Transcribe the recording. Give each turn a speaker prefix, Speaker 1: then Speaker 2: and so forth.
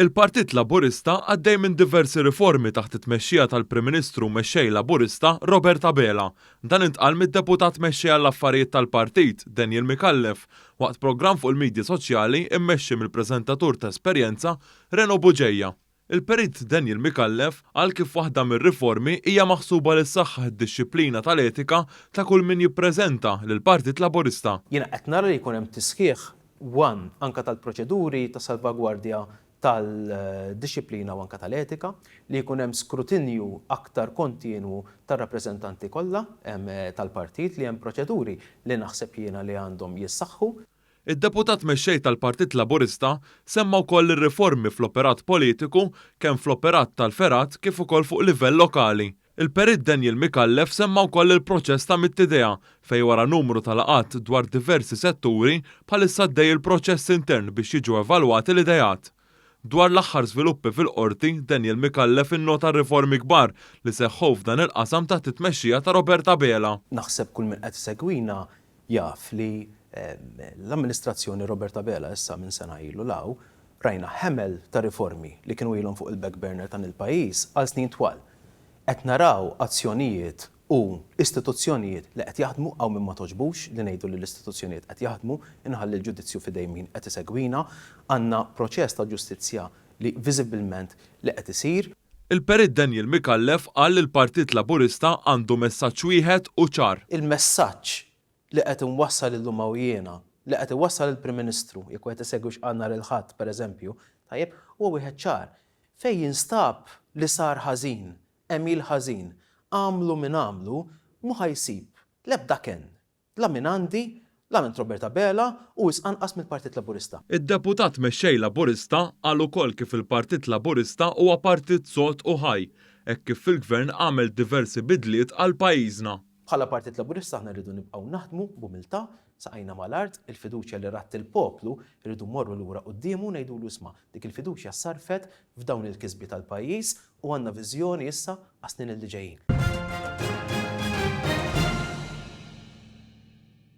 Speaker 1: Il-Partit Laburista għaddej minn diversi riformi taħt it-tmexxija tal-Prim Ministru u Mexxej Laburista Robert Abela. Dan intqal mid-Deputat Mexxej għall-Affarijiet tal-Partit, Daniel Micallef, waqt programm fuq il-midja soċjali mmexxi mill-preżentatur ta' esperjenza Reno Bugeja. Il-Perit Daniel Micallef qal kif waħda mir-riformi hija maħsuba li ssaħħaħ id-dixxiplina tal-etika ta' kull min jippreżenta lill-Partit Laburista.
Speaker 2: Jiena qed nara li jkun hemm tisħiħ one anke tal-proċeduri ta' salvagwardja tal-dixxiplina u anke tal-etika, li jkun hemm skrutinju aktar kontinwu tar-rappreżentanti kollha tal-partit, li hemm proċeduri li naħseb jiena li għandhom jissaħħu.
Speaker 1: Id-Deputat Mexxej tal-Partit Laburista semma wkoll ir-riformi fl-operat politiku kemm fl-operat tal-fergħat kif ukoll fuq livell lokali. Il-Perit Daniel Micallef semma wkoll il-proċess ta' Mitt Idea fejn wara numru ta' laqgħat dwar diversi setturi bħalissa għaddej il-proċess intern biex jiġu evalwati l-ideat. Dwar l-aħħar żviluppi fil-Qorti, Daniel Micallef innota r-riformi kbar li seħħu f'dan il-qasam taħt it-tmexxija ta' Robert Abela.
Speaker 2: Naħseb kull min qed isegwina jaf li l-amministrazzjoni Robert Abela issa minn sena ilu 'l hawn rajna ħemel ta' riformi li kienu ilhom fuq il-back burner ta' il-pajjiż għal snin twal. Qed naraw azzjonijiet u istituzzjonijiet li qed jaħdmu, hawn min ma togħġbux li ngħidu li l-istituzzjonijiet qed jaħdmu, inħalli l-ġudizzju f'idejn min qed isegwina. Għandna proċess ta' ġustizzja li viżibbilment li qed isir.
Speaker 1: Il-Perit Daniel Micallef qal li l-Partit Laburista għandu messaġġ wieħed u ċar.
Speaker 2: Il-messaġġ li qed inwassal illum hawn jiena, li qed iwassal il-Prim Ministru, jekk wieħed isegwi x'qal nhar il-Ħadd, pereżempju, tajjeb, huwa wieħed ċar. Fejn jinstab li sar ħażin, għemil ħażin, għamlu min għamlu, mhu ħa jsib l-ebda kenn La mingħandi, la minn Robert Abela u wisq anqas mill-Partit Laburista.
Speaker 1: Id-Deputat Mexxej Laburista qal ukoll kif il-Partit Laburista huwa partit sod u ħaj, hekk kif fil-Gvern għamel diversi bidliet għal pajjiżna.
Speaker 2: Bħala Partit Laburista aħna rridu nibqgħu naħdmu b'umiltà, saqajna mal-art, il-fiduċja li radd il-poplu rridu mmorru lura quddiemu u ngħidulu isma' dik il-fiduċja ssarrfet f'dawn il-kisbiet għall-pajjiż u għandna viżjoni issa għas-snin li ġejjin.